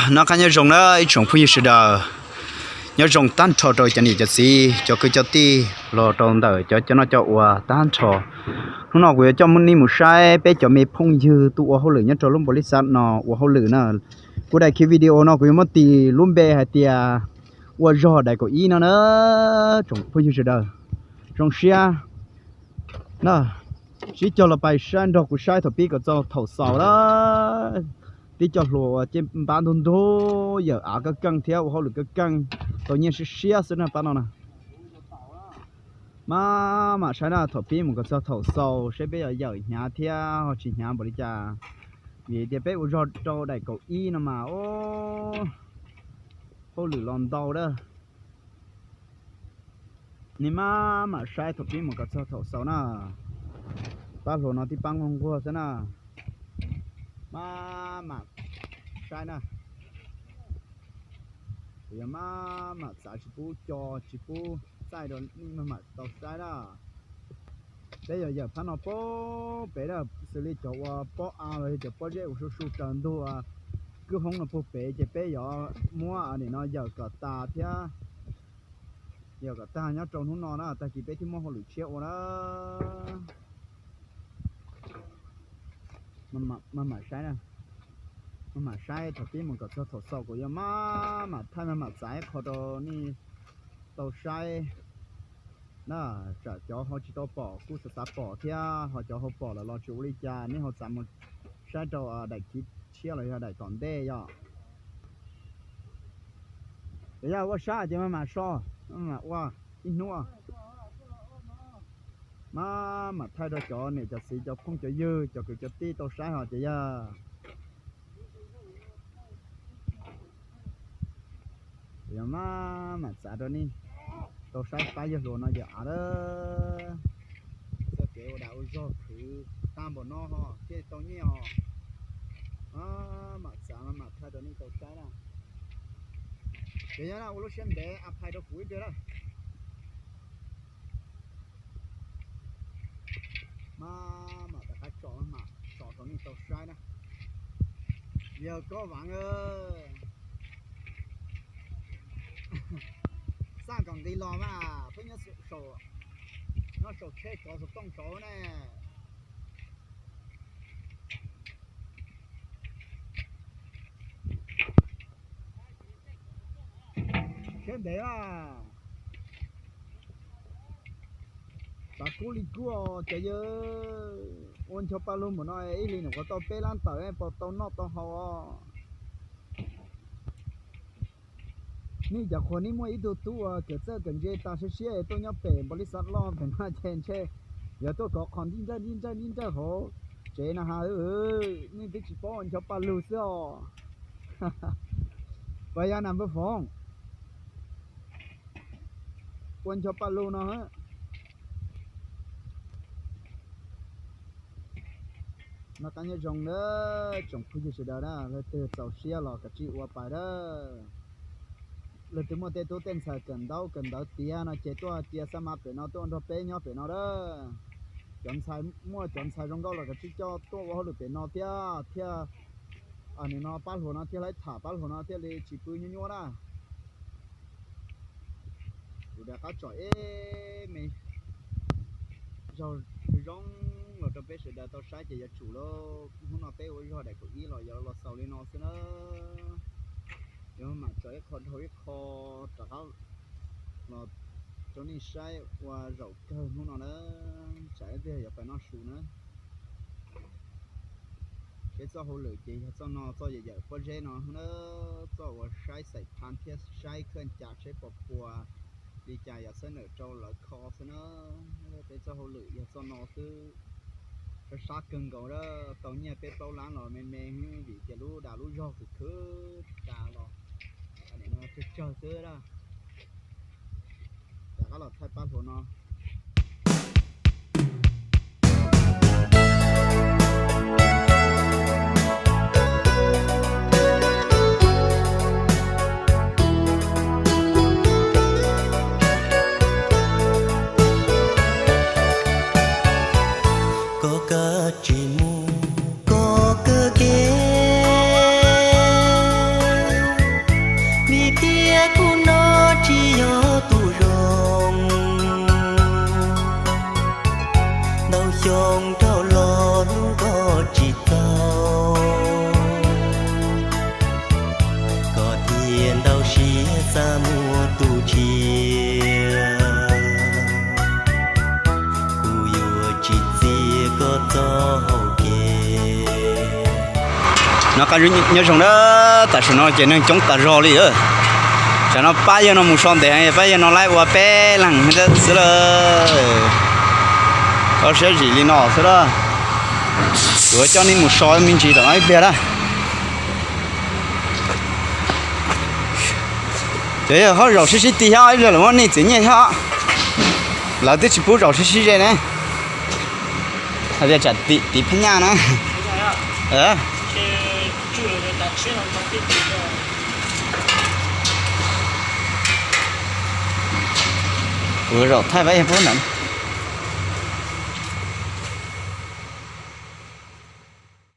Noj qab nyob zoo na ib tsoom phooj ywg sawv daws, nyob zoo tag nrho rau cov niam cov txiv cov kwv cov tij los rau ntawm cov cov noj cov ua tag nrho. Hnub no kuv yuav coj nej mus saib peb cov me phooj ywg tuaj ua hauj lwm nyob rau lub npaum li xav no ua hauj lwm na. Kuv daim video no kuv yuav muab tis lub npe hais tias ua zog daim kaum ib no na. Tsoom phooj ywg sawv daws, zoo siab na, sib cog los pais saib nrog kuv saib thaum pib kom txog thaum xaus na. Tib co hluas ua caj npab ntug ntug, yawm av keej keej thiab ua hauj lwm keej keej, tau nyiaj siab siab xwb na pab no na. Maj mam saib na, thaum pib mus kom txog thaum xaus seb peb yuav yawm hnyav thiab ho tsis hnyav npaum li cas. Vim tias peb ua zog rau daim kaum ib no mas, hauj lwm los ntau dab. Nej maj mam saib thaum pib mus kom txog thaum xaus na. Pab hluas no tib pab nquag nquag xwb na. Maj mam saib na. Kuv yog maj mam txav tsis pub co tsis pub txaij rau nej maj mam tau saib na. Peb yog yawm phab no puag pem na, xws li cov ua pob av los yog cov pob zeb ua su su raws ntug kwj hoob no puag pem ces peb yuav muab nim no yawm kom tas thiab, yawm kom tag nyob rau hnub no na, tag kis peb thiaj muaj hauj lwm tshiab ua na. Maj mam saib, maj mam saib thaum pib mus kom txog thaum xaus, kuv yuav maj mam thaij maj mam txav ib qho rau nej tau saib na. Tsam cov ho tsis tau pom kuj xav xav pom thiab, ho cov ho pom lawm los tsis ua li cas, nej ho txav mus saib rau daim chiv tshiab los yog daim tom ntej yom. Yog ua sab ces maj mam so, maj mam ua ib hnub. Maj mam thaij rau cov niam cov txiv cov phooj cov ywg cov kwv cov tij tau saib ho ces yog maj mam txav rau nej tau saib pab yawg hluas no yawm av lawm. Txoj kev ua dag ua zog khwv tag npaum no ho thiaj tau nyiaj os. Maj mam txav maj mam thaij rau nej tau saib na. Ces yog na ua lub siab ntev a phais rau kuv ib pliag na. Maj mam rov qab tso maj mam tso rau nej tau saib na. Yawg Kob Vav, xaj kom nqis los mas peb nyob saum tsheb cov xov tooj saud ne. Siab ntev a. Xav kub li kub os cov yawg. Ua ncho paj lug npaum no ib hlis nyuam qhuav tau peb lab tawm puas tau noj tau haus os. Nej cov qhuas nej muaj ib tug tub uas kawm txawj kawm ntse tas siab siab tuaj nyob pem npaum li xav loj pem no ces ntshe yuav tuaj kov qhov ntsij ntsawj ntsij ntsawj ntsij ntsawj hauv tsev no ha. Nej twb tsis paub ua ncho paj lug xwb os. Puas yog na npawg Foom? Ua ncho paj lug no. Noj qab nyob zoo na tsoom phooj ywg sawv daws na, leej twg txaus siab los kav tsij ua pais dab. Leej twg muaj tej tub tej ntxhais kawm ntaub kawm ntawv tiav no ces tuaj cia xab mav pem no tuaj nrog peb nyob pem no dab. Cov ntxhais muaj cov ntxhais zoo nkauj los kav tsij coj tuaj ua hauj lwm pem no thiab thiaj, nim no pab hluas no thiaj laib tham pab hluas no thiaj li tsis pw nyuaj nyuaj na. Kuv rov qab tsom ib me zog zoo los rau peb sawv daws tau saib ces yuav tsum lauj. Hnub no peb ua zog daim kaum ib los yuav los xaus li no xwb na. Yuav mam tso ib qho dhau ib qho rov qab los rau nej saib ua zaum kawg hnub no na. Tsam ib pliag yuav pais noj su na. Peb txoj hauj lwm ces yog txoj no, txoj yawm yawm pob zeb no na, txoj uas saib xaim phan thiab saib khawj cas tsheb pos puas li cas yog xab nawm rau lawv kho xwb na. Peb txoj hauj lwm yog txoj no xwb. Sab sab kawg nkaus a, tau nyiaj peb plaub lab los me me vim tias lub dag lub zog khwv khwv tas los nim no tsawg tsawg xwb a. Rov qab los thaij pab hluas no. Koj kav tsij mus, koj kav kev. Rov los hlub koj tsis txaus, koj thiaj ntau siab xav muaj tus tshiab. Kuv yuav tsis txiav koj txoj hau kev. No qab nyob zoo na, tam sim no ces neeg coob tas zog li. Tsam no pab yawg no mus so ntev, pab yawg no lawv ua peb leeg xwb lawm. Koj siab zim li no xwb lawm. Kuv coj nej mus so me ntsis tom no ib pliag na. Ces yog ho zaum sib sib ti thiab, ib pliag lawv muab nej txiv nyiaj thiab. Lawv twb tsis pub zaum sib sib ze ne. Hais tias tsam tiv phab nyaj na. Kuv zaum thaij pab yawg pub ntawd.